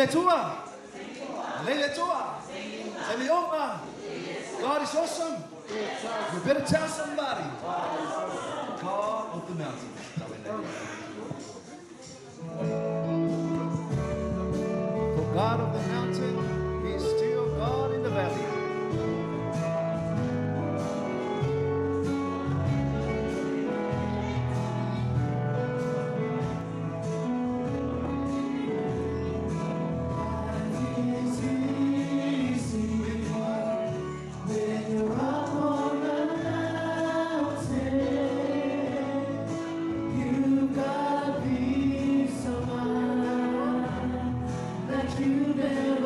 Le Atua. Lelei le Atua. Taimi uma. God is awesome. You better tell somebody. God of the mountains. For God of the mountain, He is still God in the valley. You've got peace of mind like you never.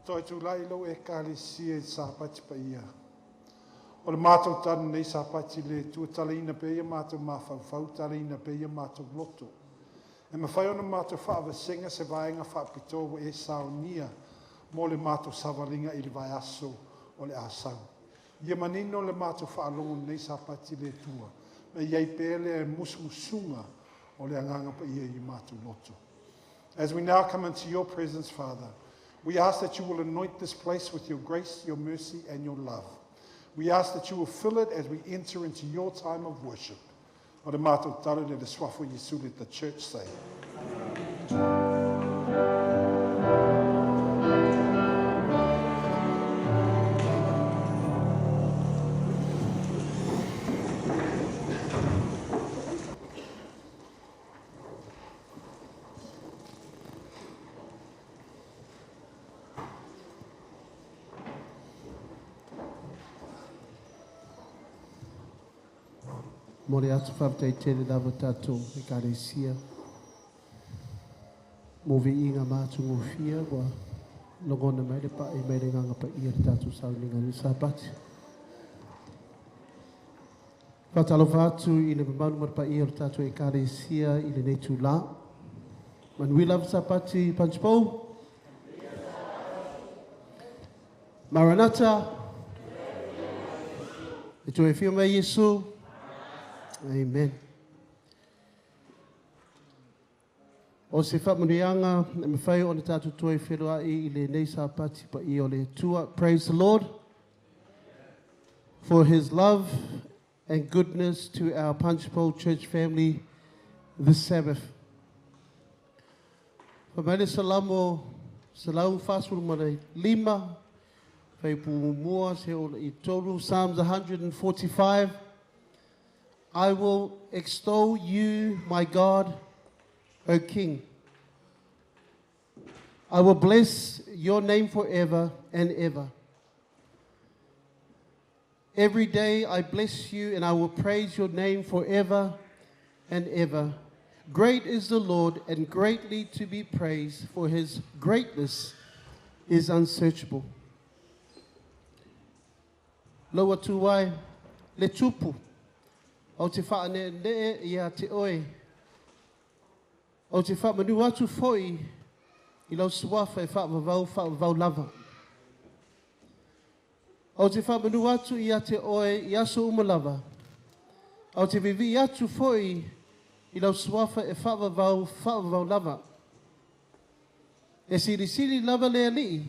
Toe tulai i lou Ekalesia i le Sapati paia. O le matou tanu nei Sapati le Atua, talaina pea ia matou mafaufau, talaina pea ia matou loto. E mafai ona matou faavasega se vaega faapitoa ua e saunia mo le matou savaliga i le vaiaso o le a sau. Ia manino le matou faalogo i lenei Sapati le Atua, ma i ai pea le musumusuga o le Agaga Paia i matou loto. As we now come into your presence, Father, we ask that you will anoint this place with your grace, your mercy, and your love. We ask that you will fill it as we enter into your time of worship. O le matou tatalo i le suafa o Iesu, let the church say. Momoli atu faafetai tele lava tatou Ekalesia mo viiga ma atugofie ua logona mai le pa'i mai le Agaga Paia le tatou sauniga i le Sapati. Faatalofa atu i le mamalu ma le paia o le tatou Ekalesia i lenei itulā. Manuia lava Sapati Punchbowl. Maranatha. E toe afio mai Iesu. Amen. O se faamanuiaga e mafai ona tatou toe feiloai i lenei Sapati paia o le Atua. Praise the Lord for his love and goodness to our Punchbowl Church family this Sabbath. Fai mai le Salamo 145, fuaiupu muamua seia oo i tolu, Psalms 145, I will extol you, my God, O King. I will bless your name forever and ever. Every day I bless you and I will praise your name forever and ever. Great is the Lord and greatly to be praised, for his greatness is unsearchable. Lou Atua e, le Tupu, ou te faaneenee ia te oe. Ou te faamanu atu foi i lau suafa e faavavau faavavau lava. Ou te faamanu atu ia te oe i aso uma lava. Ou te viivii atu foi i lau suafa e faavavau faavavau lava. E silisili lava le Alii,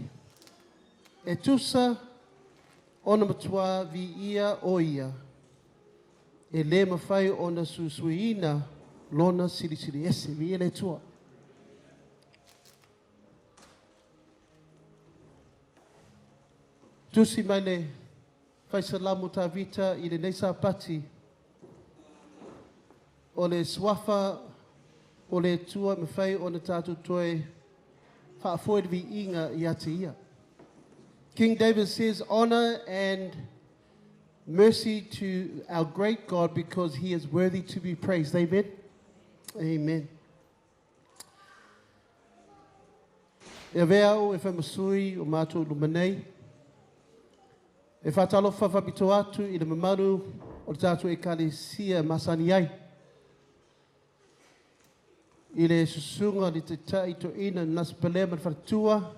e tusa ona matuā viia o ia. E le mafai ona suisuiina lona silisili ese. Viia le Atua. Tusi mai le Faisalamo Tavita i lenei Sapati, o le suafa o le Atua e mafai ona tatou toe faafoe le viiga ia te ia. King David says, honor and mercy to our great God because he is worthy to be praised. Amen. Amen. E avea au e fai ma sui o matou i luma nei, e faatalofa faapitoa atu i le mamalu o le tatou Ekalesia e masani ai i le susuga i le Taitai Toeaina Nasi Palea ma le faletua,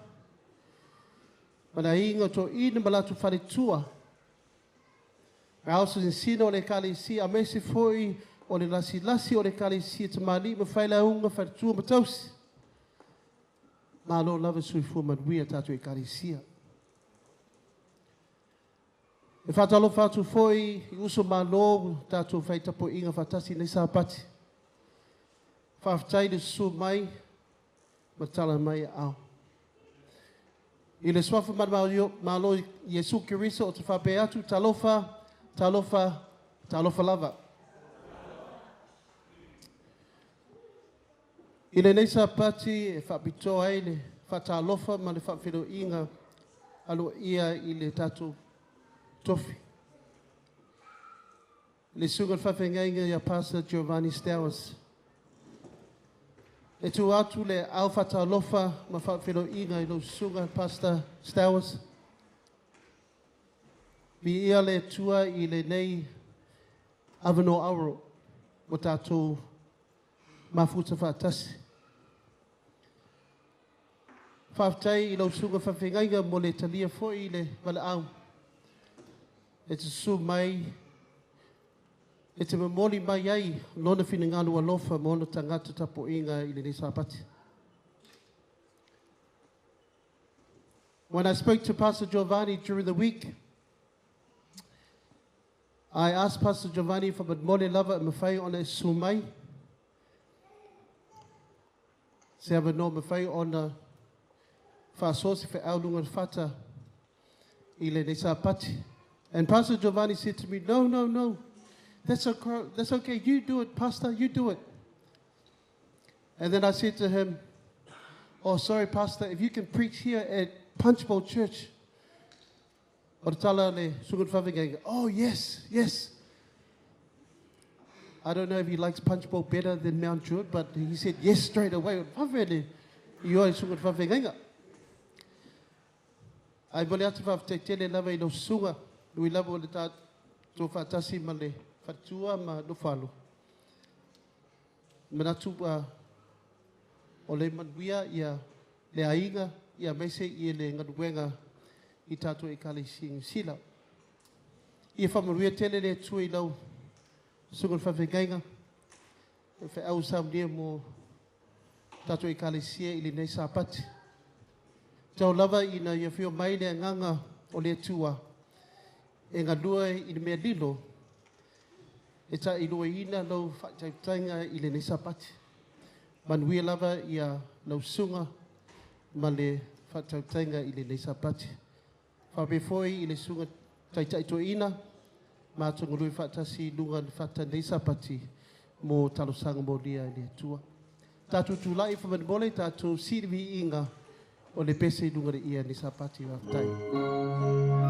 ma le aiga o Toeaina ma latou faletua, aosinasina o le Ekalesia, aemaise foi o le lasilasi o le Ekalesia, tamalii ma failauga, faletua ma tausi. Malo lava soifua manuia tatou Ekalesia. E faatalofa atu foi i uso malo tatou faitapuaiga faatasi i lenei Sapati. Faafetai le susu mai ma tala mai aao. I le suafa manumalo Iesu Keriso ou te faapea atu, talofa, talofa, talofa lava. I lenei Sapati e faapitoa ai le faatalofa ma le faafeiloaiga aloaia i le tatou tofi. Le susuga i le faafeagaiga ia Pastor Giovanni Stowers. E tuu atu le aao faatalofa ma faafeiloaiga i lau susuga Pastor Stowers. Viia le Atua i lenei avanoa auro ua tatou mafuta faatasi. Faafetai i lau susuga faafeagaiga mo le talia foi i le valaau e te susu mai e te momoli mai ai lona finagalo alofa mo ona tagata tapuaiga i lenei Sapati. When I spoke to Pastor Giovanni during the week, I asked Pastor Giovanni faamolemole lava e mafai ona e susu mai se avanoa mafai ona faasoa se feau i luga o le fata i lenei Sapati. And Pastor Giovanni said to me, No, no, no, that's okay, that's okay. You do it, Pastor, you do it. And then I said to him, Oh, sorry, Pastor, if you can preach here at Punchbowl Church. O le tala le susuga faafeagaiga, Oh, yes. I don't know if he likes Punchbowl better than Mount Druitt, but he said yes straight away. Vave le ioe le susuga faafeagaiga. Ae momoli atu faafetai tele lava i lau susuga, e ui lava o le tatou faatasi ma le faletua ma Nofalo. Manatu ua o le manuia ia le aiga ia aemaise ia le galuega i tatou Ekalesia i Niu Sila. Ia faamanuia tele le Atua i lau susuga i le faafeagaiga, o feau saunia mo tatou Ekalesia i lenei Sapati. Tau lava ina ia afio mai le agaga o le Atua e galue i le mea lilo e taailoaina lau faatautaiga i lenei Sapati. Manuia lava ia lau susuga ma le faatautaiga i lenei Sapati. Faapea foi i le susuga taitai toeaina, matou galue faatasi i luga o le fata i lenei Sapati mo talosaga molia i le Atua. Tatou tulai faamolemole tatou sii le viiga o le pese i luga o le ia i lenei Sapati. Faafetai.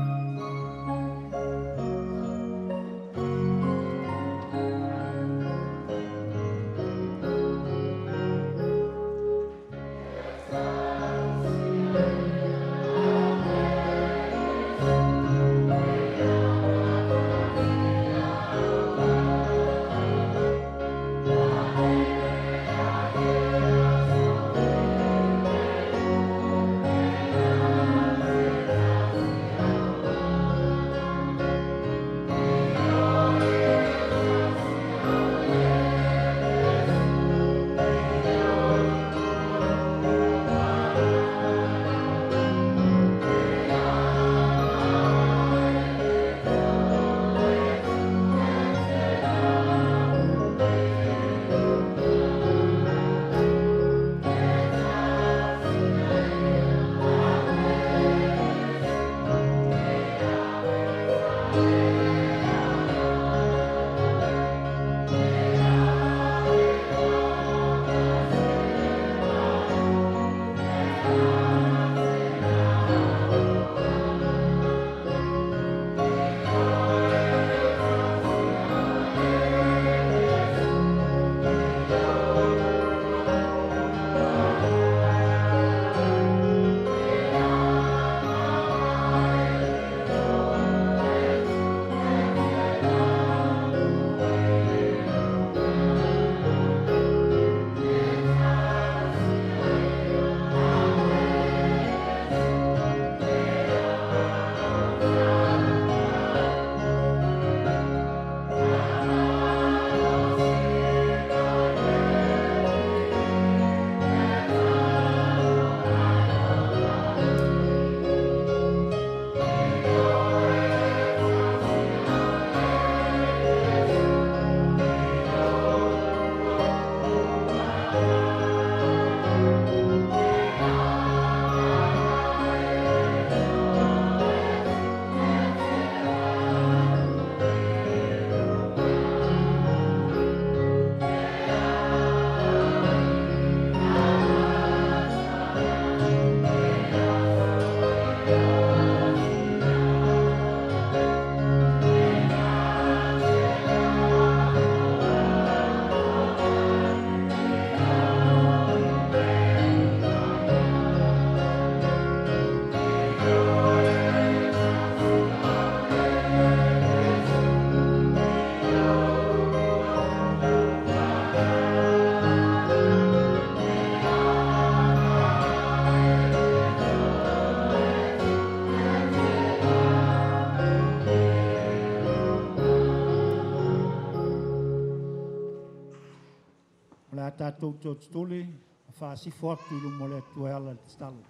tatou toatutuli ma faasifo atu i luma o le Atua e ala i le tatalo.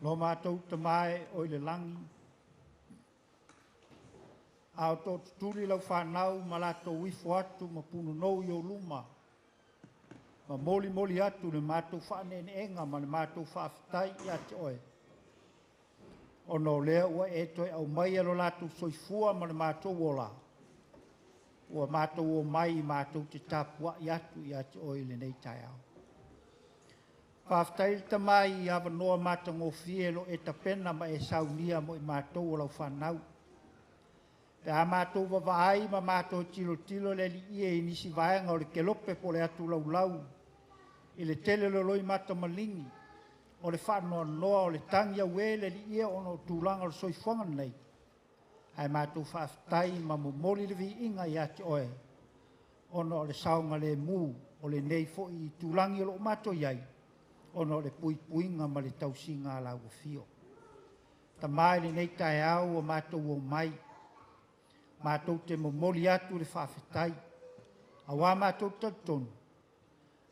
Lo matou Tama e o i le lagi, a o tootutuli lau fanau ma latou ifo atu ma punonou i ou luma, ma molimoli atu le matou faaneeneega ma le matou faafetai ia te oe, ona o lea ua e toe aumaia lo latou soifua ma le matou ola, ua matou omai matou te tapuai atu ia te oe i lenei taeao. Faafetai le Tama i avanoa matagofie lo e tapena ma e saunia mo i matou o lau fanau. Pe a matou vavaai ma matou tilotilo le Alii e i nisi vaega o le kelope po o le atu laulau i le tele o le loimata maligi, o le faanoanoa o le tagi auē le Alii e ona o tulaga o le soifuaga lenei, ae matou faafetai ma momoli le viiga ia te oe ona o le saogalemu o lenei foi itulagi o lo o matou i ai, ona o le puipuiga ma le tausiga a lau afio. Tama i lenei taeao ua matou omai, matou te momoli atu le faafetai, auā matou te talitonu,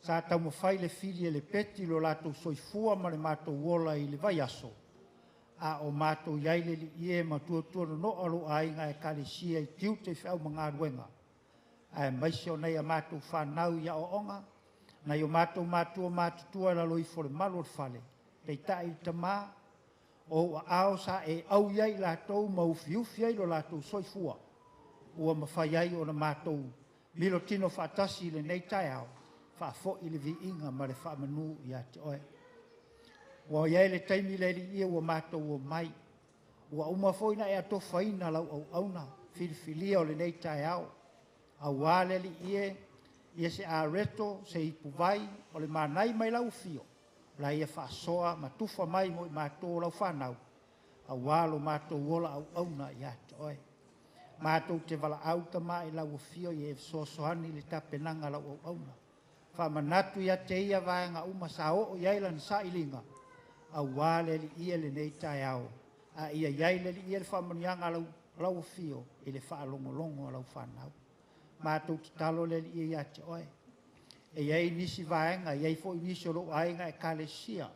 sa taumafai le fili e lepeti lo latou soifua ma le matou ola i le vaiaso, a o matou i ai le Alii e ma tuatuanonoa lou aiga Ekalesia i tiute, feau ma galuega, aemaise o nai a matou fanau i aoaoga, nai o matou matua matutua i lalo ifo o le malu o le fale, peitai le Tama, o ou aao sa e au i ai i latou ma ufiufi ai lo latou soifua, ua mafai ai ona matou milotino faatasi i lenei taeao, faafoi le viiga ma le faamanu ia te oe. Ua i ai le taimi le Alii e ua matou omai, ua uma foi ona e atofaina lau auauna filifilia o lenei taeao, auā le Alii e, ia se areto, se ipuvai o le manai mai lau afio, o le a ia faasoa ma tufa mai mo i matou o lau fanau, auā lo matou ola auauna ia te oe. Matou te valaau, Tama i lau afio ia e fesoasoani i le tapenaga a lau auauna. Faamanatu ia te ia vaega uma sa oo i ai lana sailiga, auā le Alii e lenei taeao, a ia i ai le Alii e le faamanuiaga a lau afio i le faalogologo a lau fanau. Matou tatalo le Alii e ia te oe. E i ai nisi vaega, e i ai foi nisi o lou aiga Ekalesia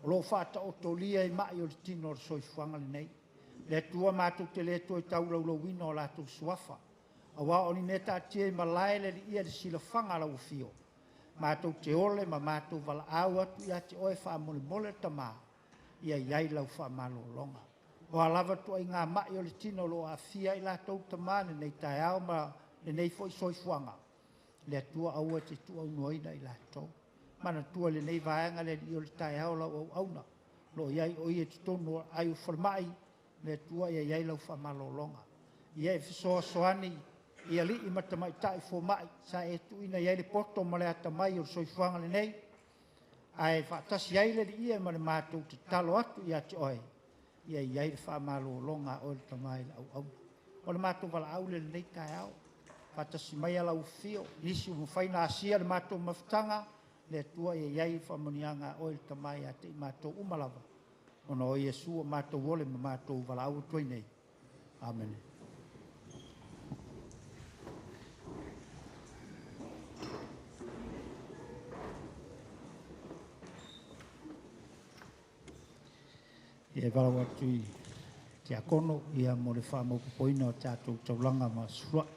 o lo o faataotolia i mai o le tino o le soifuaga lenei. Le Atua matou te le toe taulaulauina o latou suafa, auā o ni mea taatia i malae le Alii e le silafaga a lau afio. Matou te ole ma matou valaau atu ia te oe faamolemole le Tama, ia i ai lau faamalologa. O a lava ituaiga mai o le tino o lo o aafia ai latou, Tama i lenei taeao ma lenei foi soifuaga, le Atua aua e te tuuaunoaina i latou. Manatua lenei vaega le Alii o le taeao lau auauna, o lo o i ai o ia i totonu o aai o falemai, le Atua ia i ai lau faamalologa. Ia e fesoasoani i alii ma tamaitai fomai sa e tuuina i ai le poto ma le atamai o le soifuaga lenei, ae faatasi ai le Alii e ma le matou tatalo atu ia te oe, ia i ai le faamalologa a oe le Tama i le auauna. O le matou valaau lea i lenei taeao, faatasi maia lau afio, nisi ua mafai ona asia le matou mafutaga, le Atua ia i ai faamanuiaga a oe le Tama ia te i matou uma lava, ona o Iesu ua matou ole ma matou valaau atu ai nei. Amene. Ia e valaau atu i tiakono ia mo le faamaopoopoina o tatou taulaga ma sefuluai.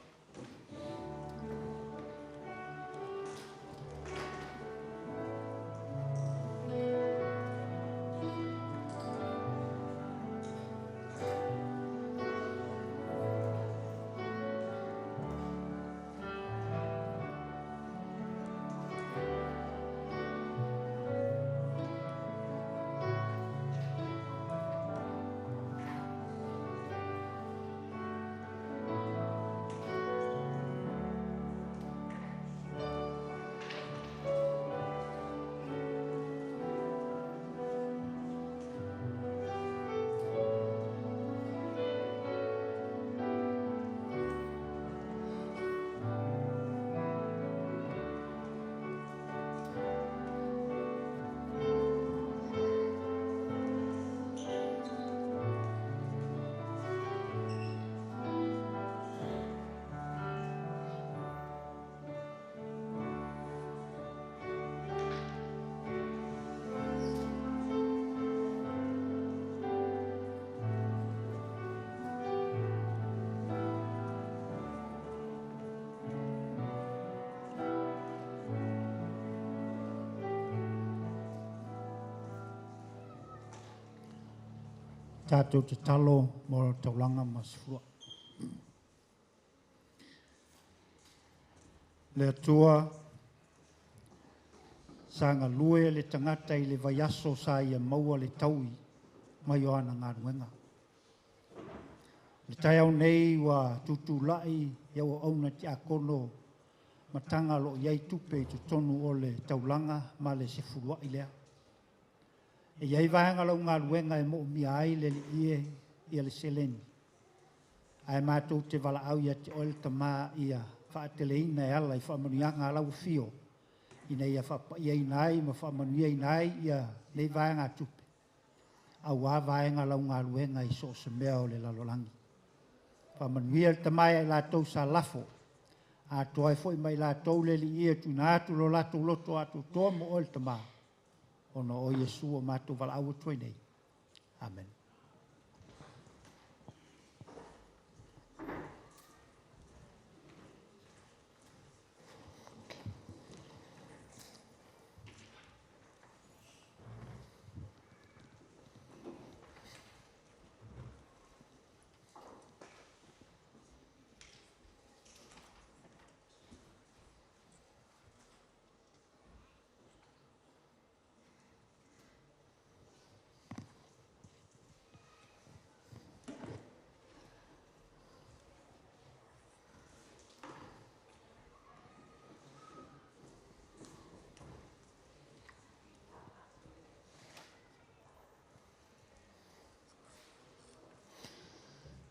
Tatou tatalo mo taulaga ma sefuluai. Le Atua, sa galue le tagata i le vaiaso sa ia maua le taui mai o ana galuega. Le taeao nei ua tutulai i auauna tiakono ma taga o lo o i ai tupe i totonu o le taulaga ma le sefuluai lea. E i ai vaega o lau galuega e moomia ai le Alii e ia le seleni, ae matou te valaau ia te Oe le Tama ia faateleina e ala i faamanuiaga a lau afio, ina ia faapaiaina ai ma faamanuiaina ai ia nei vaegatupe, auā vaega o lau galuega i so o se mea o le lalolagi. Faamanuia le Tama ia i latou sa lafo, atoa ai foi ma i latou le Alii e tuuina atu lo latou loto atoatoa mo Oe le Tama, ona o Iesu ua matou valaau atu ai nei. Amen.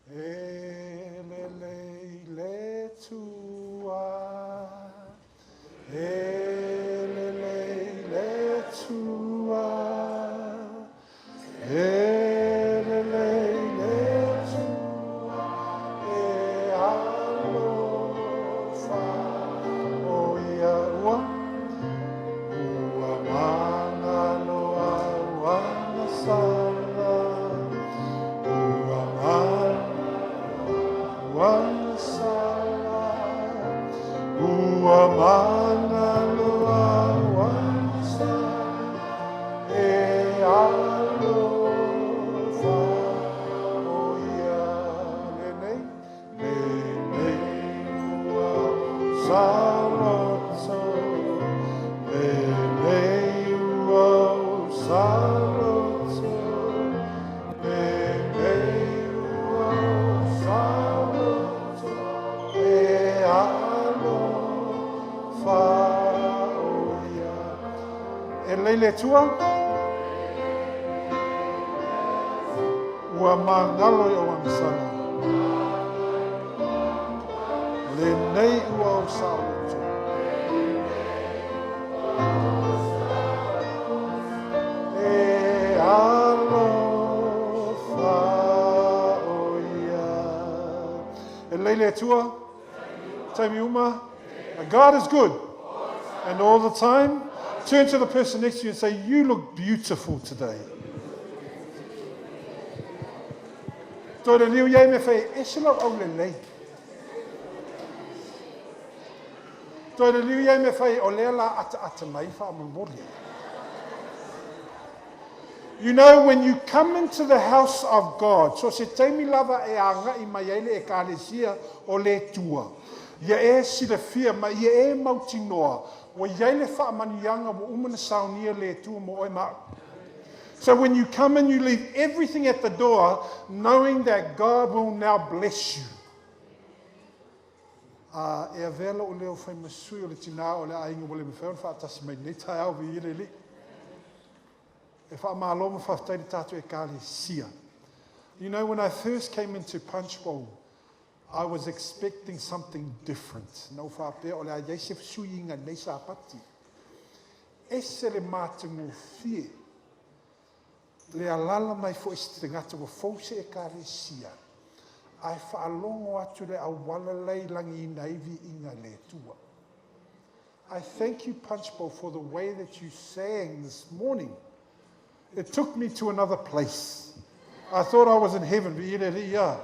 E lelei le Atua, e lelei le Atua, e lelei le Atua, e alofa o ia ua, ua magalo au agasala, ua magalo au agasala, ua magalo au agasala, e alofa o ia lenei, lenei ua saoloto, lenei ua saoloto, lenei ua saoloto, e alofa o ia. E lelei le Atua? Ua magalo i ou agasala. Lenei ua ou saoloto. E alofa o ia. E lelei le Atua? Taimi uma? God is good. And all the time. Turn to the person next to you and say, you look beautiful today. Toe le liu iai me whai ese lau au lelei. Toe le liu iai me whai o lea la ata ata mai wha amolmoli. You know, when you come into the house of God, so se taimi lava e aga'i mai ai le Ekalesia o le Atua, ia e silafia ma ia e mautinoa, ua i ai le faamanuiaga ua uma ona saunia le Atua mo oe ma au. So when you come and you leave everything at the door, knowing that God will now bless you. A e avea lou leo fai ma sui o le tinā o le aiga ua le mafai ona faatasi mai lenei taeao, viia le Alii. E faamalo ma faafetai le tatou Ekalesia. You know, when I first came into Punchbowl, I was expecting something different. Na ou faapea o le a i ai se fesuiaiga i lenei Sapati. Ese le matagofie, le alala mai foi se tagata ua fou se Ekalesia, ae faalogo atu le auala la e lagiina ai viiga i le Atua. I thank you, Punchbowl, for the way that you sang this morning. It took me to another place. I thought I was in heaven, but you know, yeah.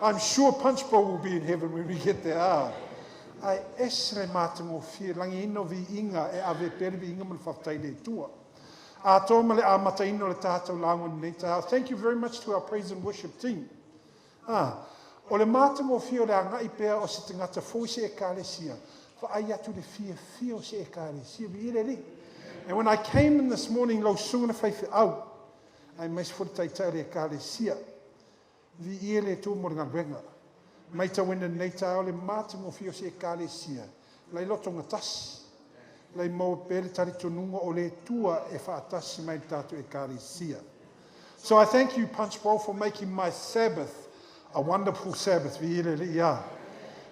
I'm sure Punchbowl will be in heaven when we get there. Ah. Ae ese le matagofie, lagiina o viiga e ave pea le viiga ma le faafetai i le Atua. Atoa ma le amataina o le tatou lauga i lenei taeao. Thank you very much to our praise and worship team. Ah, o le matagofie o le agai pea o se tagata fou i se ekalesia, vaai atu le fiafia o se ekalesia, viia le Alii. And when I came in this morning, lau susuga i le faifeau, aemaise foi le taitai o le ekalesia, viia le Atua mo le galuega. Matauina i lenei taeao le matagofie o se ekalesia, lai lotogatasi, lai maua pea le talitonuga o le Atua e faatasi mai i le tatou ekalesia. So I thank you, Punchbowl, for making my Sabbath a wonderful Sabbath. Viia le Alii, ah.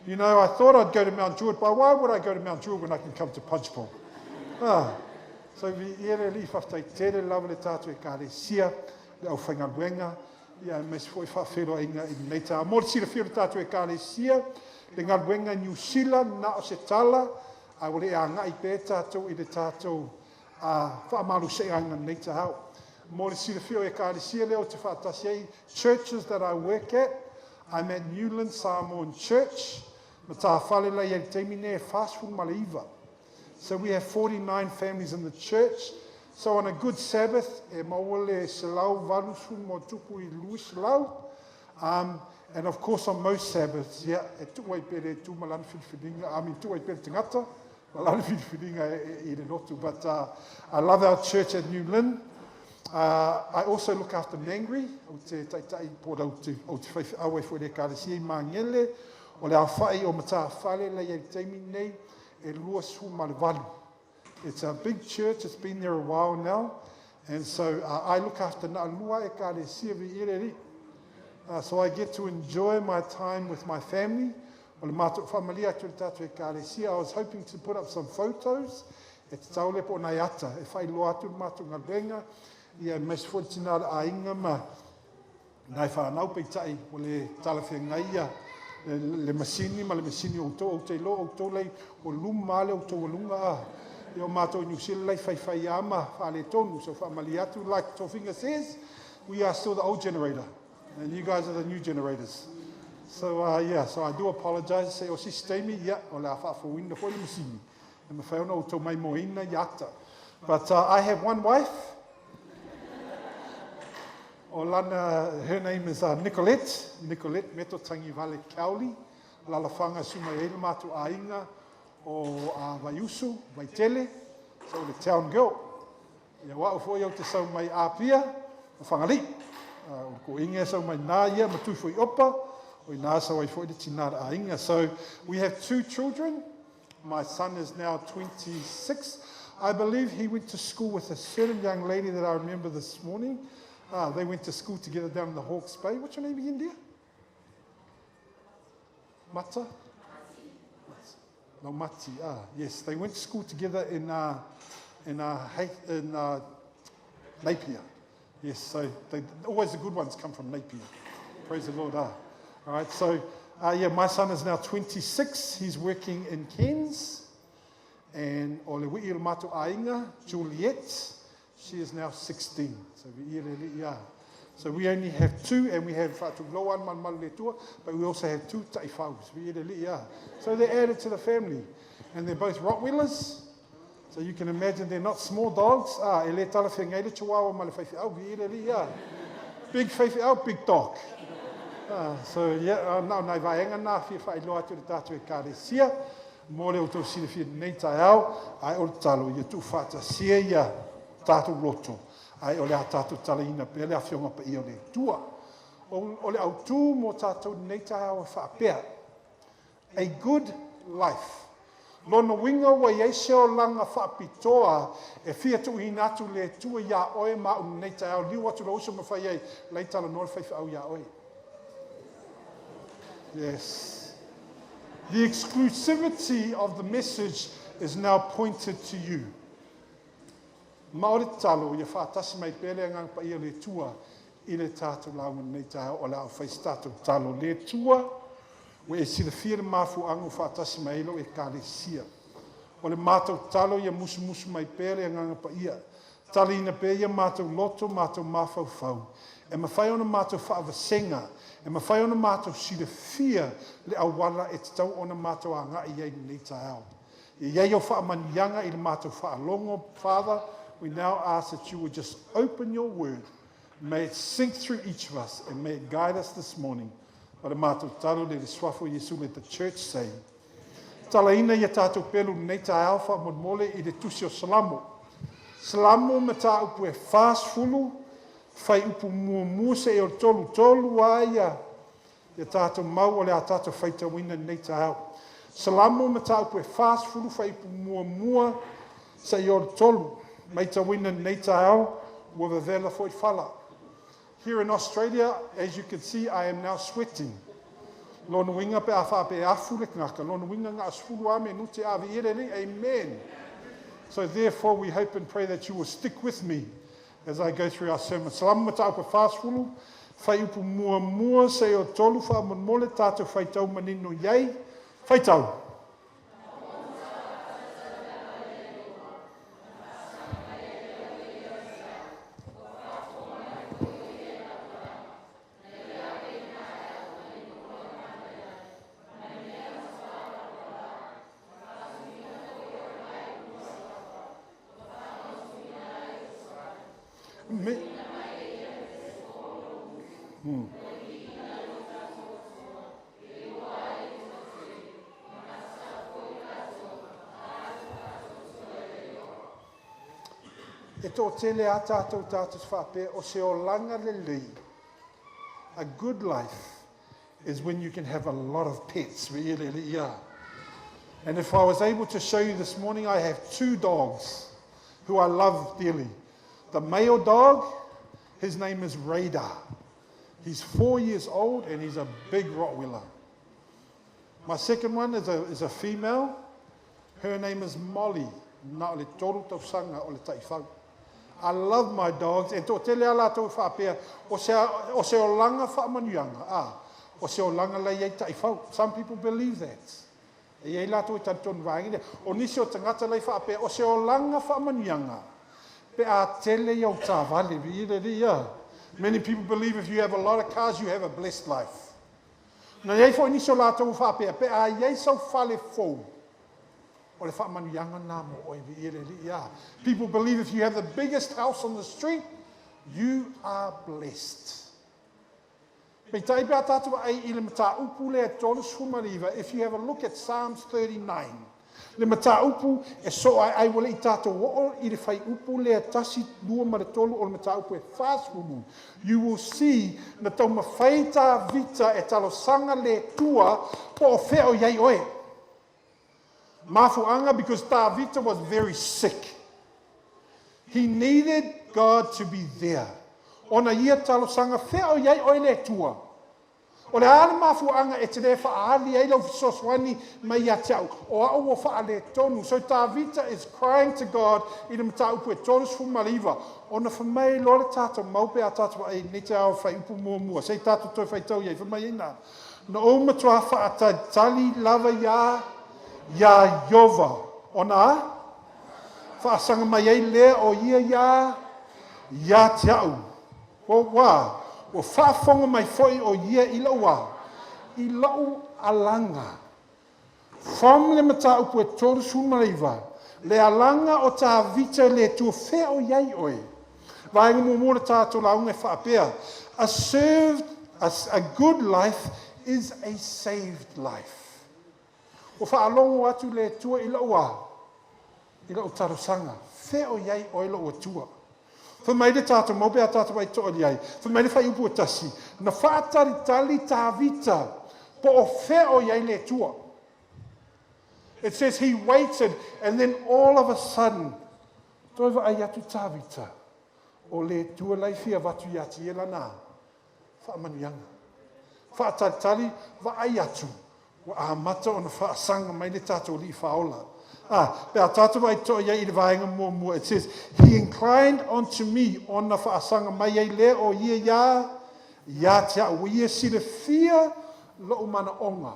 I thought I'd go to Mount Druitt, but why would I go to Mount Druitt when I can come to Punchbowl? Ah. So viia le Alii, faafetai tele lava le tatou ekalesia, le aufaigaluega, ia aemaise foi faafeiloaiga i lenei taeao. Mo le silafia o le tatou ekalesia, le galuega i Niu Sila, na o se tala, ae ua le agai pea tatou i le tatou faamalosiaiga i lenei taeao. Mo le silafia o ekalesia lea ou te faatasi ai, churches that I work at, I'm at Newland Samoan Church, Matafale la i ai i le taimi nei e 49. So we have 49 families in the church. So on a good Sabbath, e maua le 180 ma tupu i 200. And of course on most Sabbaths, yeah, e tuu ai pea le Atua ma lana filifiliga, I mean, tuu ai pea le tagata, ma lana filifiliga i le lotu. But I love our church at New Lynn. I also look after Mangere, ou te taitai po ou te faifeau ai foi le ekalesia i Magele, o le aofai o Matafale la i ai i le taimi nei, e 28. It's a big church, it's been there a while now. And so I look after na lua ekalesia, viia le Alii. So I get to enjoy my time with my family. O le matou faamalia atu le tatou ekalesia. I was hoping to put up some photos. E te taule po o nai ata. E whailoa atu le matou galuega. Ia aemaise foi le tina o le aiga ma nai whanau peitai o le talafeagai ia le masini ma le masini o outou ou te iloa outou lai o luma le outou aluga a ia o matou i New Zealand lai faifai ama faaletonu. So faamalie atu, like Tofiga says, we are still the old generator and you guys are the new generators. So yeah, so I do apologize. Se o se isi taimi, ia, o le a faafouina foi le masini. E mafai ona outou maimoaina i ata. But I have one wife. O lana, her name is Nicolette, Nicolette Meto Tangivale Cowley. Lalafaga suma e le matou aiga o Vaiusu, Vaitele, so le town girl. Ia wa'u foi au te sau mai Apia, o Fagalii. O le koʻiga e sau mai nā ia ma tui foi opa, o i nā sau ai foi le tina le aiga. So we have two children. My son is now 26. I believe he went to school with a certain young lady that I remember this morning. They went to school together down in the Hawke's Bay. What's your name again, dear? Mata? No, Mati. Ah, yes. They went to school together in Napier. Yes, so always the good ones come from Napier. Praise the Lord. Ah. All right, so yeah, my son is now 26. He's working in Cairns. And o le uiʻi o le matou aiga, Juliet, she is now 16. So yeah. So we only have two, and we have Fatuloan Malumalu, but we also have two taifaus. So they're added to the family. And they're both Rottweilers. So you can imagine they're not small dogs. Ah, e le talafeagai le chihuahua ma le faifeau, viia. Big faifeau, big dog. Ah, so yeah, na nai vaega na fia faailoa atu le tatou ekalesia mo le outou silafia nei taeao ae o le tatalo ia tuufaatasia ia tatou loto ae o le a tatou talaina pea le afioga paia o le Atua. O le autū mo tatou nei taeao e faapea. A good life. Lona uiga ua i ai se olaga faapitoa e fia tuuina atu le Atua iā oe ma au nei taeao liu atu lou uso ma fai ai lai talanoa le faifeau iā oe. Yes. The exclusivity of the message is now pointed to you. Ma o le tatalo ia faatasi mai pea le agaga paia o le Atua i le tatou lauga nei taeao o le a ou fai se tatou tatalo. Le Atua, ua e silafia le mafuaaga ua faatasi mai ai lou ekalesia. O le matou tatalo ia musumusu mai pea le agaga paia. Taliina pea ia matou loto, matou mafaufau. E mafai ona matou faavasega, e mafai ona matou silafia le auala e tatau ona matou agai ai nei taeao. Ia i ai au faamanuiaga i le matou faalogo, Father, We now ask that you would just open your word. May it sink through each of us and may it guide us this morning. O le matou tatalo lea i le Suafa o Iesu let the church say. Talaina ia tatou pelu lenei taeao faamolemole i le tusi o Salamo. Salamo mataupu e 40, fuaiupu muamua seia o le 33 a ia ia tatou mau o le a tatou faitauina i lenei taeao. Salamo mataupu e 40 fuaiupu muamua seia o le 3. Maitauina i lenei taeao ua vevela foi le fala. Here in Australia, as you can see, I am now sweating. Lona uiga pe a faapea e afu le tagata, lona uiga na o le 10 lava menute ave i ai le Alii. Amen. So therefore we hope and pray that you will stick with me as I go through our sermon. Salamo mataupu e 40, fuaiupu muamua seia 3 faamolemole tatou faitau manino i ai. Faitau. Me, E toatele a tatou tatou te faapea o se olaga lelei, a good life is when you can have a lot of pets. And if I was able to show you this morning, I have two dogs who I love dearly. The male dog, his name is Radar. He's 4 years old and he's a big Rottweiler. My second one is a female. Her name is Molly. Na o le 3 tausaga o le taifau. I love my dogs and toatele a latou e faapea o se, o se olaga faamanuiaga, a, o se olaga la e i ai taifau. Some people believe that. E i ai latou e talitonu vaega lea. O nisi o tagata la e faapea o se olaga faamanuiaga pe a tele i au taavale. Many people believe if you have a lot of cars, you have a blessed life. Na i ai foi nisi o latou ua faapea, pe a i ai sau fale fou, o le faamanuiaga lena mo oe, viia le Alii, a. People believe if you have the biggest house on the street, you are blessed. Peitai pe a tatou vaai i le mataupu lea 39, if you have a look at Psalms 39, le mataupu e soo ae ai ua le i tatou oo i le fuaiupu lea 1, 2 ma le 3 o le mataupu e 40, you will see na taumafai Tavita e talosaga le Atua po o fea o i ai oe. Mafuaaga because Tavita was very sick. He needed God to be there. Ona ia talosaga fea o i ai oe le Atua. O le a le mafuaaga e te le faaali ai lau fesoasoani mai ia te au, o au ua faaletonu. So Tavita is crying to God i le mataupu e 39, ona fai mai loa le tatou mau pe a tatou vaai nei te ao fuaiupu muamua, se i tatou toe faitau i ai, fai mai ai na, na ou matuā faatalitali lava iā, iā Ieova, ona a? Faasaga mai ai lea o ia iā, ia te au. Ua, ua faafofoga mai foi o ia i lou a, i lou alaga. From le mataupu e 39, le alaga o Tavita i le Atua, fea o i ai oe? Vaega muamua o le tatou lauga e faapea, A served, a, a good life is a saved life. Ua faalogo atu le Atua i lou a, i lou talosaga, fea o i ai oe lou Atua? Fai mai le tatou mau pe a tatou vaai to'a i ai. Fai mai le fuaiupu e 1, na faatalitali Tavita po o fea o i ai le Atua. It says he waited and then all of a sudden, toe vaai atu Tavita, o le Atua la e fia avatu ia te ia lana faamanuiaga. Faatalitali, vaai atu, ua amata ona faasaga mai le tatou Alii Faaola. Ah, pe a tatou vaai to'a i ai i le vaega muamua, it says, he inclined unto me, ona faasaga mai ai lea o ia iā, ia te au. Ua ia silafia lou manaoga.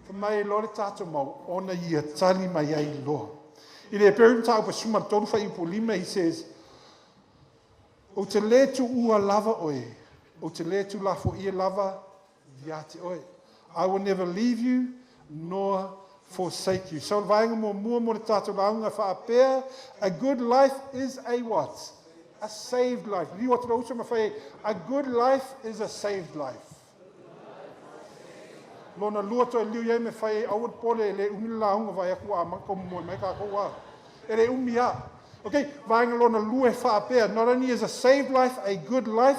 Fai mai loa le tatou mau, ona ia tali mai ai loa. I le Heperu mataupu e 13 fuaiupu 5, he says, Ou te le tuua lava oe, ou te le tuulafoia lava ia te oe. I will never leave you nor forsake you. So o le vaega muamua mo le tatou lauga e faapea, a good life is a what? A saved life. Liu atu lou uso ma fai ai, a good life is a saved life. Lona lua toe liu i ai me fai ai, aua le pole e le umi le lauga vaai atu ua amata ona momoe mai tatou a. E le umi a. Ok, vaega lona lua e faapea, not only is a saved life a good life,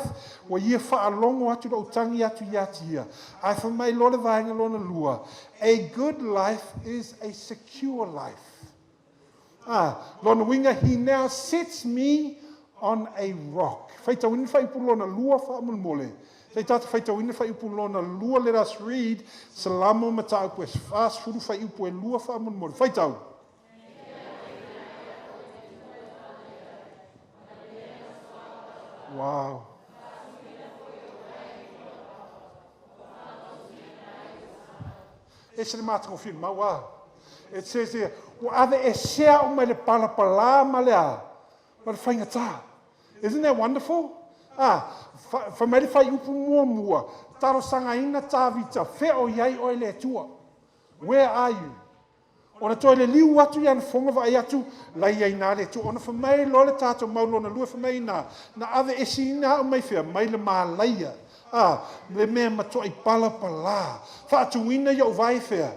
ua ia faalogo atu lou tagi atu ia te ia, ae fai mai loa le vaega lona lua, a good life is a secure life. Ah, lona uiga, he now sets me on a rock. Faitauina le fuaiupu lona lua faamolemole. Se i tatou faitauina le fuaiupu lona lua, let us read Salamo mataupu e 40 fuaiupu e lua faamolemole. Faitau. Wow. Ese le matagofie mau a. It says there, ua aveesea au mai le palapalā ma le a? Ma le faigata. Isn't that wonderful? Ah, fai mai le fuaiupu muamua, talosagaina Tavita, fea o i ai oe le Atua? Where are you? Ona toe liliu atu i ana fofoga vaai atu, la i ai na le Atua. Ona fai mai loa le tatou mau lona lua, fai mai ina, na aveeseina au mai fea? Mai le malaia, a, le mea matuai palapala. Faatuina i ou vae fea?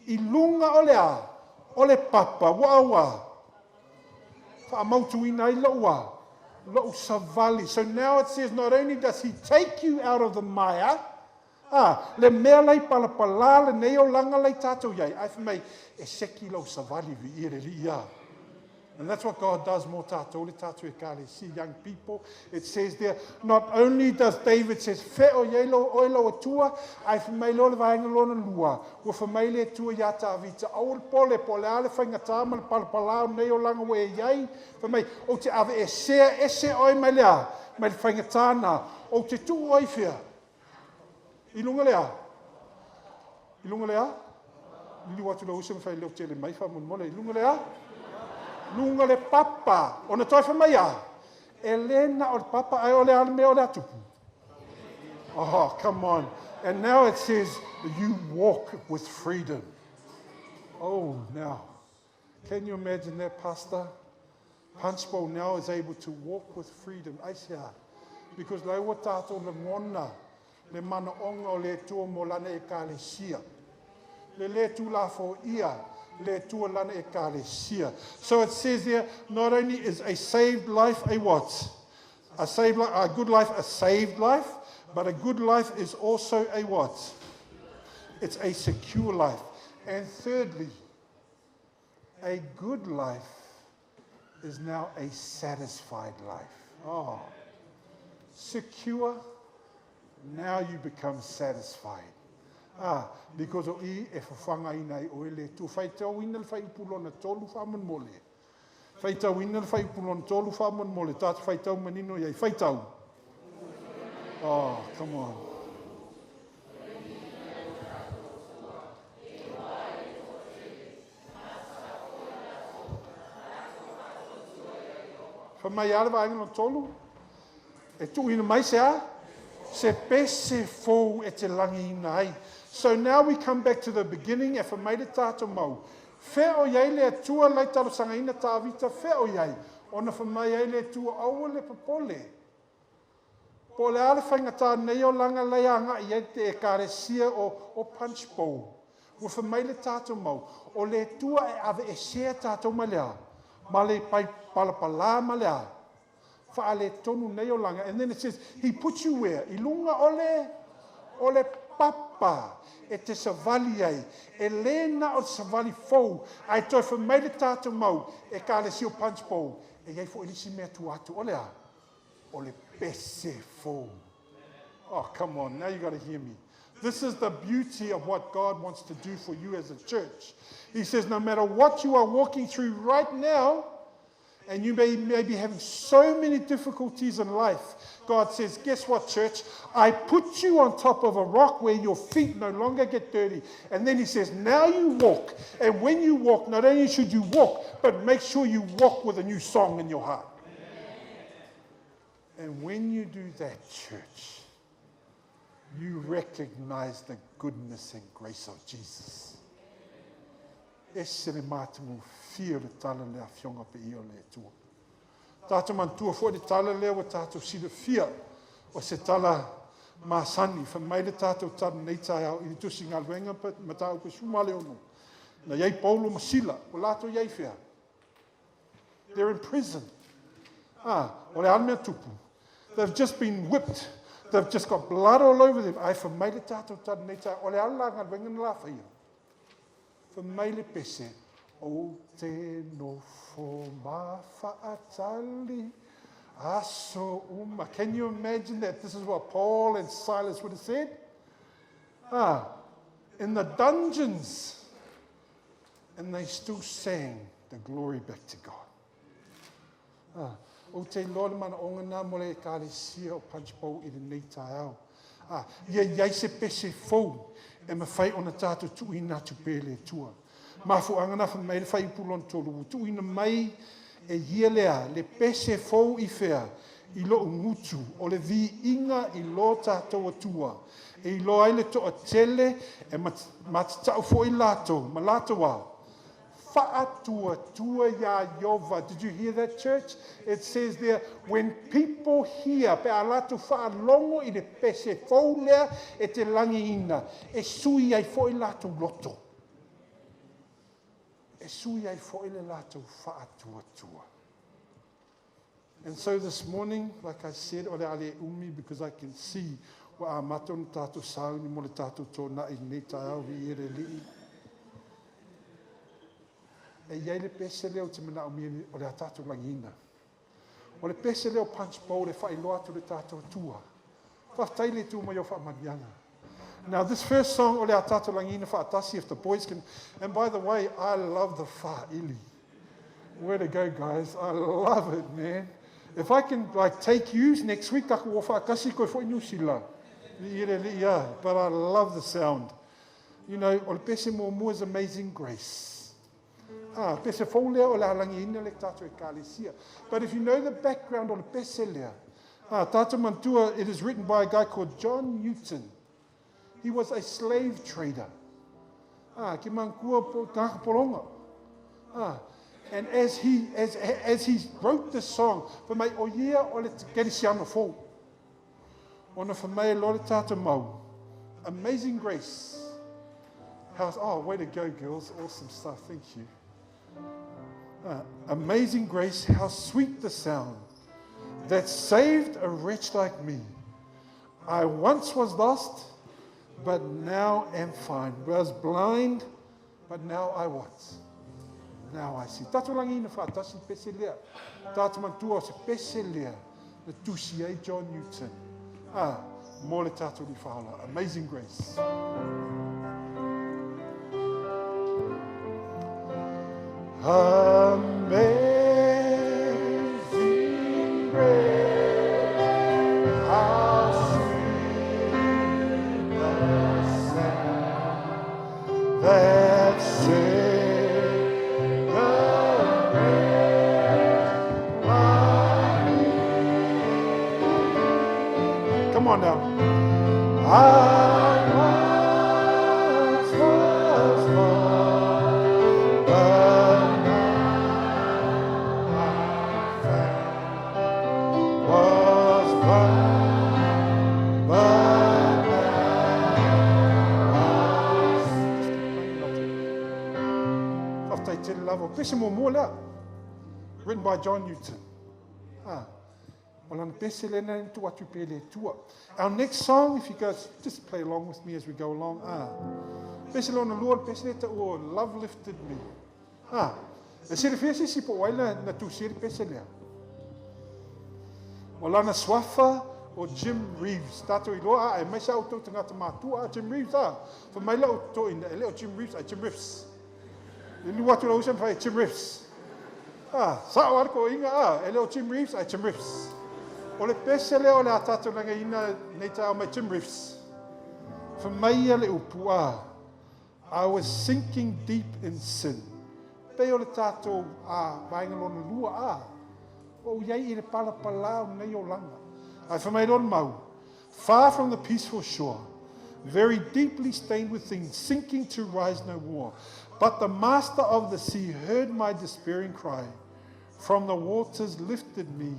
I luga o le a? O le papa, ua au a? Faamautuina ai lou a? Lou savali. So now it says not only does he take you out of the mire, A, le mea la i palapalā lenei olaga la i tātou i ai, ae fai mai, e seki lou savali viia le Alii a. And that's what God does mō tātou, le tātou Ekalesia, young people. It says there, not only does David says, wheo i ai lou, oe lou Atua, ae fai mai loa le vaega lona lua, ua fai mai le Atua iā Tavita, aua le pole, po o le a le faigata ma le palapalā o nei olaga ua e i ai, fai mai, ou te aveesea ese oe mai le a? Mai le faigata na, ou te tuu oe i fea? I luga le a? I luga le a? Liliu atu lou uso ma fai leo tele mai faamolemole. I luga le a? Luga le papa. Ona toe fai mai a? E le na o le papa, ae o le a le mea o le a tupu? Oh, come on. And now it says, you walk with freedom. Oh, now. Can you imagine that, Pastor? Punchbowl now is able to walk with freedom. Aisea? Because la ua tātou lagona le manaoga o le Atua mo Lana Ekalesia. Le lē tulafoia le Atua Lana Ekalesia. So it says here, not only is a saved life a what? A saved life, a good life, a saved life, but a good life is also a what? It's a secure life. And thirdly, a good life is now a satisfied life. Oh, secure, now you become satisfied. Ah, because o i e whawhangaina ai oe le Atua. Faitauina le fuaiupu lona tolu faamolemole. Faitauina le fuaiupu lona tolu faamolemole. Tātou faitau manino i ai. Faitau. Oh, come on. Fai mai a le vaega lona tolu, e tuuina mai se a? Se pese fou e te lagiina ai. So now we come back to the beginning, e fai mai le tātou mau, Fea o i ai le Atua lai talosagaina Tavita, fea o i ai? Ona fai mai ai le Atua, aua le popole. Po o le a le faigata nei olaga lai agai i ai te Ekalesia o o Punch Bowl. Ua fai mai le tatou mau, o le Atua e aveesea tatou mai le a? Ma le pai palapalā ma le a? Faaletonu nei olaga. And then it says, he puts you where? I luga o le, o le papa e te savali ai. E lē na o le savali fou, ae toe fai mai le tatou mau Ekalesia o Punch Bowl, e i ai foi le isi mea tua atu, o le a? O le pese fou. Oh, come on, now you got to hear me. This is the beauty of what God wants to do for you as a church. He says, no matter what you are walking through right now, and you may, may be having so many difficulties in life, God says, guess what, church? I put you on top of a rock where your feet no longer get dirty. And then he says, now you walk. And when you walk, not only should you walk, but make sure you walk with a new song in your heart. And when you do that, church, you recognize the goodness and grace of Jesus. Ese le matagofie o le tala le Afioga Paia o le Atua. Tatou manatua foi le tala lea ua tatou silafia o se tala masani, fai mai le tatou tala nei taeao i le Tusi Galuega Mataupu 16, na i ai Paulo ma Sila, ua latou i ai fea? They're in prison. Ah, o le a le mea tupu? They've just been whipped. They've just got blood all over them. Ae fai mai le tatou tala nei taeao, o le a le la galuega na la faia? Fai mai le pese, Ou te nofo ma faatali aso uma. Can you imagine that this is what Paul and Silas would have said? Ah, in the dungeons. And they still sang the glory back to God. Ah, ou te iloa le manaoga na mo le ekalesia o Punchbowl i lenei taeao. Ah, ia i ai se pese fou e mafai ona tatou tuuina atu pea i le Atua. Mafuaaga na fai mai le fuaiupu lona 3, ua tuuina mai e ia lea le pese fou i fea? I lou gutu, o le viiga i lo tatou Atua, e iloa ai le toatele e matatau foi latou ma latou a faatuatua iā Ieova. Did you hear that, church? It says there, when people hear, pe a latou faalogo i le pese fou lea e te lagiina, e sui ai foi latou loto. E sui ai foi le latou faatuatua. And so this morning, like I said, o le a le umi because I can see ua amata ona tatou sauni mo le tatou tōna'i i lenei taeao, viia le Alii. E i ai le pese lea ou te manaomia o le a tatou lagiina. O le pese lea o Punch Bowl e faailoa atu le tatou Atua. Faafetai le Atua mo ou faamanuiaga. Now this first song o le a tatou lagiina faatasi, if the boys can. And by the way, I love the fa'ili. Way to go, guys. I love it, man. If I can like take you next week, taku o whaakasi koe foi New Zealand. But I love the sound. O le pese muamua is Amazing Grace. Ah, pese fou lea o le a lagiina le tatou ekalesia. But if you know the background o le pese lea, ah, tatou manatua, it is written by a guy called John Newton. He was a slave trader. Ah, ke manatua po tagata polonga. Ah, and as he wrote this song, fai mai o ia o le kerisiano fou. Ona fai mai loa le tatou mau. Amazing Grace. How, oh, way to go, girls. Awesome stuff. Thank you. Amazing Grace, how sweet the sound that saved a wretch like me. I once was lost, but now am found. Was blind, but now I what? Now I see. Tatou lagiina faatasi pese lea. Tatou manatua o se pese lea. Na tusi ai John Newton. Ah, mo le tatou Alii Faaola. Amazing Grace. Amazing grace, how sweet the sound that saved a wretch like me. Come on now. I once was lost, but now I'm found. Was blind, but now I see. Faafetai tele lava. Pese muamua lea. Written by John Newton. Ah. O lana pese lena na tuu atu pea le Atua. Our next song, if you guys just play along with me as we go along. Ah. Pese lona lua, le pese lea taua Love Lifted Me. Ah. E silafia se isi po o ai na tusia le pese lea. O lana suafa o Jim Reeves. Tatou iloa a e mai sa outou tagata matua a Jim Reeves a. Fai mai lau toeaina e le o Jim Reeves ai Jim Riffs. E lua atu lau uso ma fai Jim Riffs. Ah, sa'o lava le toeaina a, e le o Jim Reeves ai Jim Riffs. O le pese lea o le a tatou lagiina nei taeao mai Jim Riffs. Fai mai ia le upu a, I was sinking deep in sin. Pei o le tatou a vaega lona lua a, ua ou i ai i le palapala o lenei olaga. Ae fai mai lona mau, far from the peaceful shore, very deeply stained with sin, sinking to rise no more. But the master of the sea heard my despairing cry. From the waters lifted me.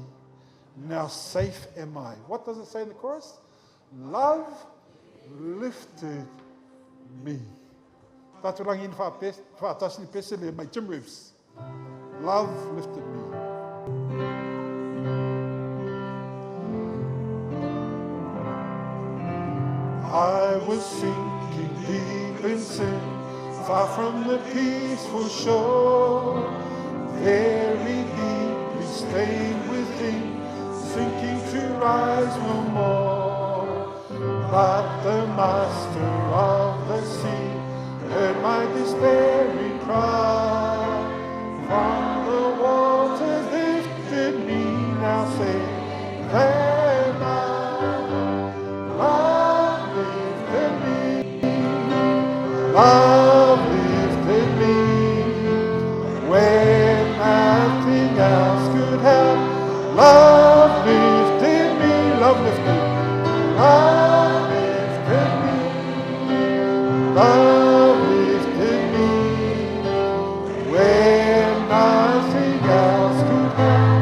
Now safe am I. What does it say in the chorus? Love lifted me. Tātou langi ina whaatasi ni pese le mai Jim Reeves. Love lifted me. I was sinking deep in sin, far from the peaceful shore, very deeply stained within, sinking to rise no more. But the master of the sea heard my despairing cry. From the waters lifted me, now say, am I. Love lifted me, love lifted me. When nothing else could help, love lifted me, love lifted, love lifted me, love lifted me. When nothing else could help,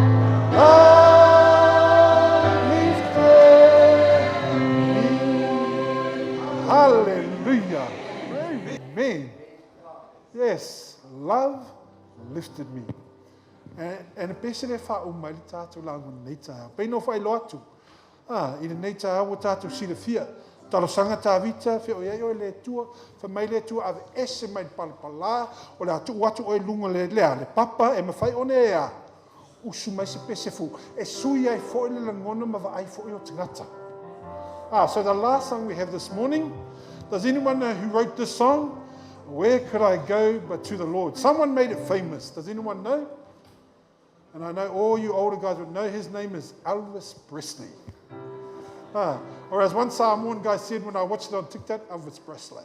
love lifted me. Hallelujah. Amen. Yes, love lifted me. And e pese le wha o mai le tātou lango nei tā. Pei no whai loatu. Ah, i le nei tā o tātou silafia. Talosanga Tavita, whio iai oe le tua, wha mai le tua ave ese mai le palapala, o le atu atu oe lunga le lea, le papa e mawhai one e a. Usu mai se pese fu. E sui ai fo le langona ma vaai fo o tangata. Ah, so the last song we have this morning, does anyone know who wrote this song? Where could I go but to the Lord? Someone made it famous. Does anyone know? And I know all you older guys would know his name is Elvis Presley. Ah, or as one Samoan guy said when I watched it on TikTok, Elvis Presley.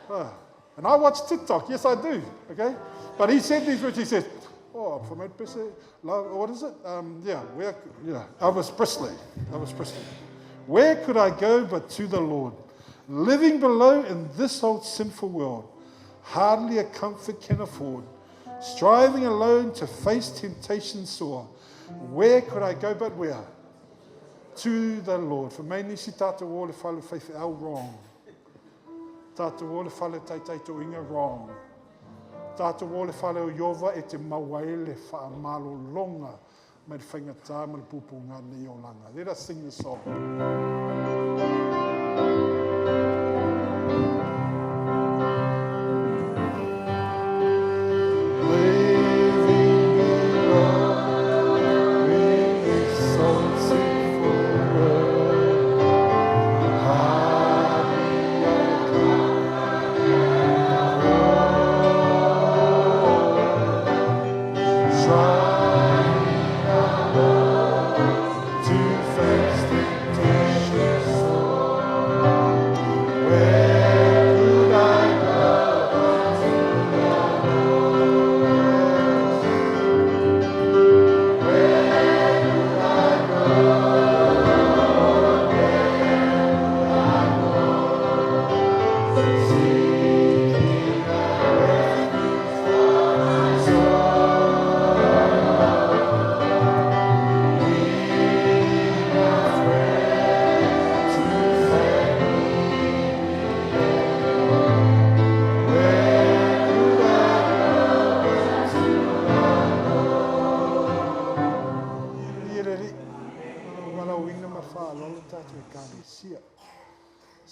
Ah, and I watch TikTok, yes I do, okay? But he said these words, he says, oh, from Presley, what is it? Elvis Presley, Elvis Presley. Where could I go but to the Lord? Living below in this old sinful world, hardly a comfort can afford. Striving alone to face temptation sore. Where could I go but where? To the Lord. For mei nisi tātou o le whale whaiwhi au wrong. Tātou o le whale taitai tō inga wrong. Tātou o le whale o Iova e te mawaele wha malo longa mai le whaingatā ma le pūpū ngā nei o langa. Let us sing the song.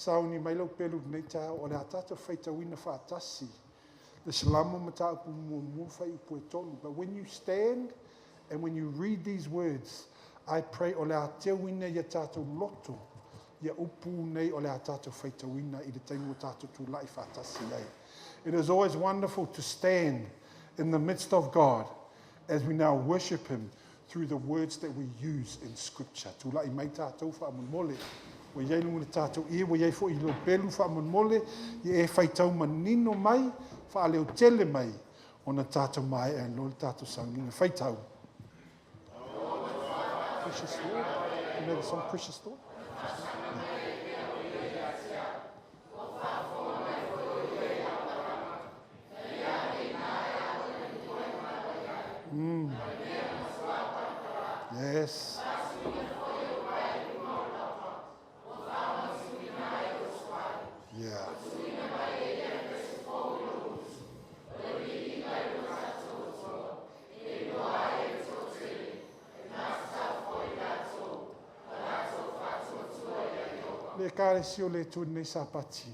Sauni mai lau pelu nei tā o le a tātou whaitauina whaatasi. Le salamo ma tāupu mua whai upu e tonu. But when you stand and when you read these words, I pray o le a teuina ia tātou loto, ia upu nei o le a tātou whaitauina i le taimu o tātou tūlai whaatasi ai. It is always wonderful to stand in the midst of God as we now worship Him through the words that we use in Scripture. Tūlai mai tātou whaamonmole. Wa iai lunga le tātou ia, wa iai fo i lo pelu whaamonmole, ia e whaitau manino mai, whaaleo tele mai, o na tātou mai e lo le tātou saunina whaitau. Precious Lord. You know the song Precious Lord? Yeah. Le Ekalesia o le Atua i lenei Sapati,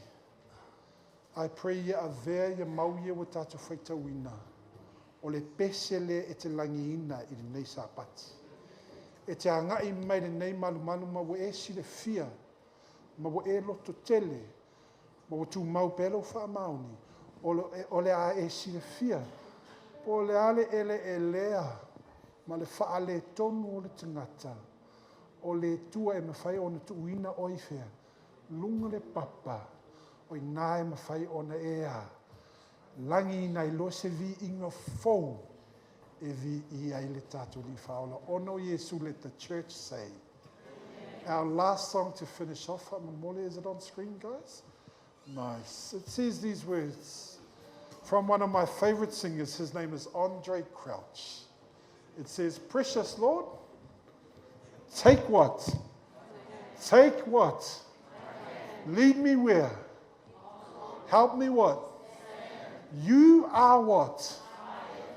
I pray ia avea ia mau ia ua tatou faitauina, o le pese lea e te lagiina i lenei Sapati. E te agai mai i lenei malumalu ma ua e silafia, ma ua e lototele, ma ua tumau pea lou faamaoni, o le a e silafia po o le a le eleelea ma le faaletonu o le tagata, o le Atua e mafai ona tuuina oe i fea? Luga le papa, o i ina e mafai ona e a? Lagiina ai loa se viiga fou e viia ai le tatou Alii Faaola. Ona o Iesu, let the church say. Our last song to finish off, faamolemole, is it on screen, guys? Nice. It says these words from one of my favorite singers. His name is Andraé Crouch. It says, Precious Lord, take what? Take what? Lead me where? Help me what? You are what?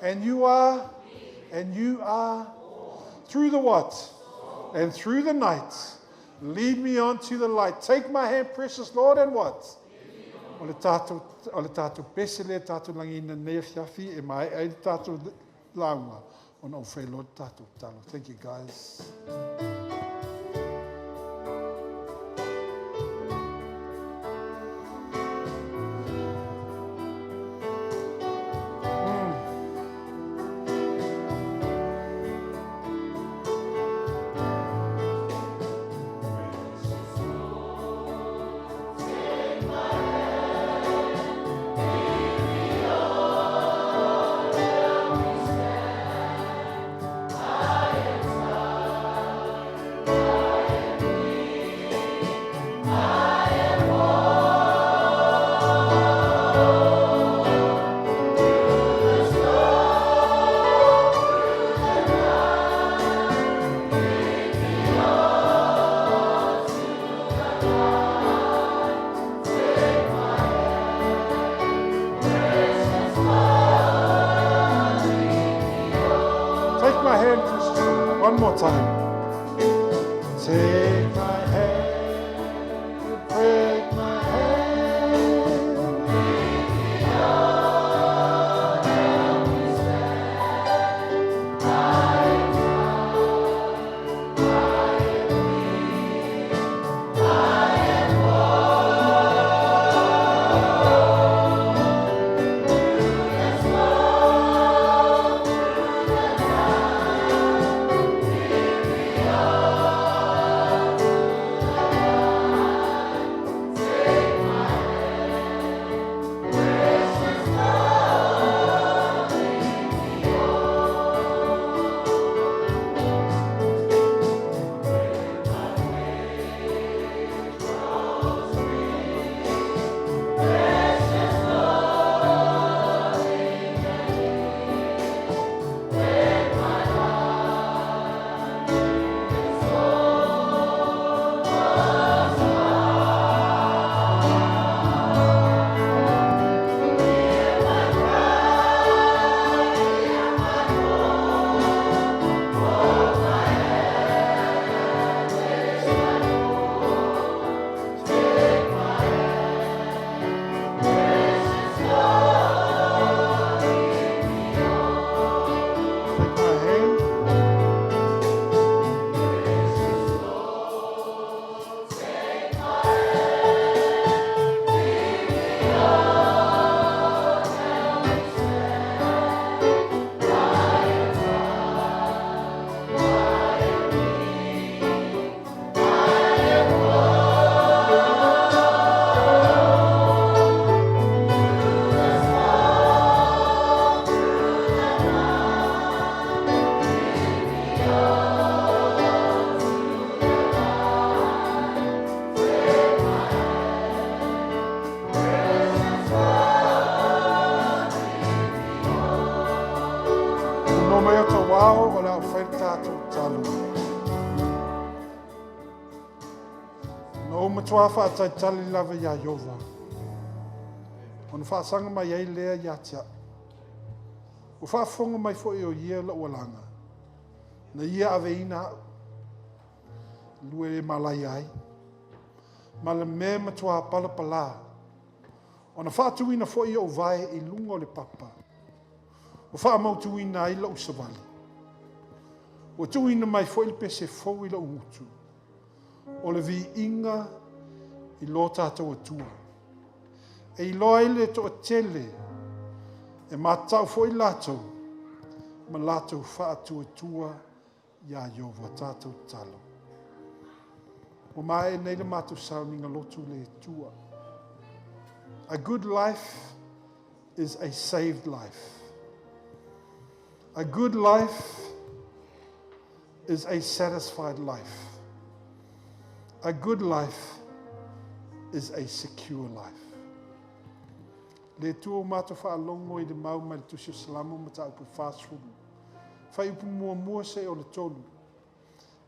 And you are? And you are? Through the what? And through the night. Lead me on to the light. Take my hand, precious Lord, and what? O le tātou, o le tātou pese lea tātou lagiina nei afiafi e maea ai le tātou lauga ona ou fai loa le tātou talo. Thank you, guys. Take my hand, precious Lord. One more time. Take my hand, break my hand. Take my hand. No mai o tau ao o le a fai le tātou talo. Na ou matua faatalitali lava iā Ieova, ona faasaga mai ai lea ia te au. Ua faafofoga mai foi o ia lou alaga, na ia aveina au, lua e malaia ai. ma le mea e matuā palapalā. Ona faatuina foi ou vae i luga o le papa, ua faamautuina ai lou savali. Ua tuuina mai foi le pese fou i lou gutu, o le viiga i lo tatou Atua. E iloa ai le toatele, e matatau foi latou ma latou faatuatua iā Ieova. Tatou tatalo. Ua maea nei le matou sauniga lotu i le Atua. A good life is a saved life. A good life is a satisfied life. A good life is a secure life. Le Atua, ua matou faalogo i le mau mai le Tusi o Salamo mataupu e 40, fuaiupu muamua seia o le 3.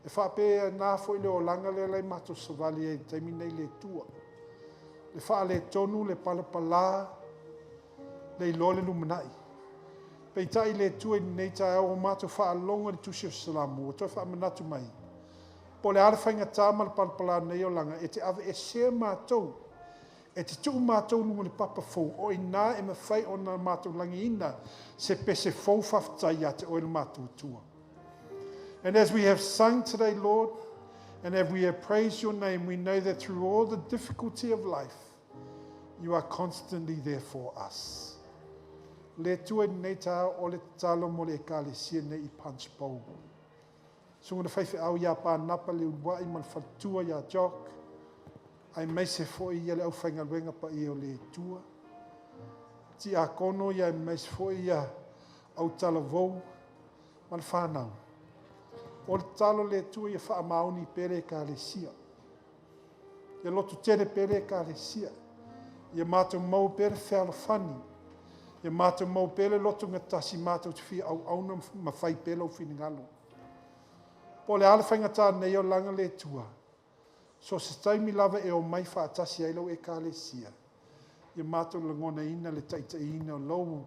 E faapena foi le olaga lea lai matou savali ai i le taimi nei le Atua. Le faaletonu, le palapalā, le iloa le lumanai. Peitai le Atua i lenei taeao ua matou faalogo i le Tusi o Salamo ua toe faamanatu mai. Po o le a le faigata ma le palapalā nei olaga e te aveesea matou, e te tuu matou luga o le papa fou, o i ina e mafai ona matou lagiina se pese fou faafetai ia te oe le matou Atua. And as we have sung today, Lord, and as we have praised your name, we know that through all the difficulty of life, you are constantly there for us. Le Atua i lenei taeao o le tatalo mo le ekalesia nei i Punch Bowl. Susuga i le faifeau ia Pānapa le uluai ma le faletua ia Jock, aemaise foi ia le aufaigaluega paia o le Atua. Tiakono ia aemaise foi ia autalavou ma le whanau. O le tatalo le Atua ia faamaoni pea le ekalesia. Ia lototele pea le ekalesia. Ia matou maua pea le fealofani. Ia matou maua pea le lotogatasi matou te fia auauna ma fai pea lou finagalo. Po o le a le faigata nei olaga le Atua, so se taimi lava e omai faatasi ai lau ekalesia, ia matou lagonaina le taitaiina o lou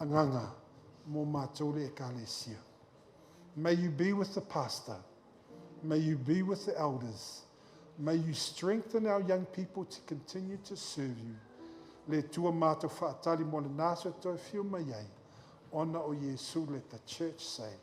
agaga mo matou le ekalesia. May you be with the pastor. May you be with the elders. May you strengthen our young people to continue to serve you. Le Atua matou faatali mo lena aso e toe afio mai ai, ona o Iesu, let the church say.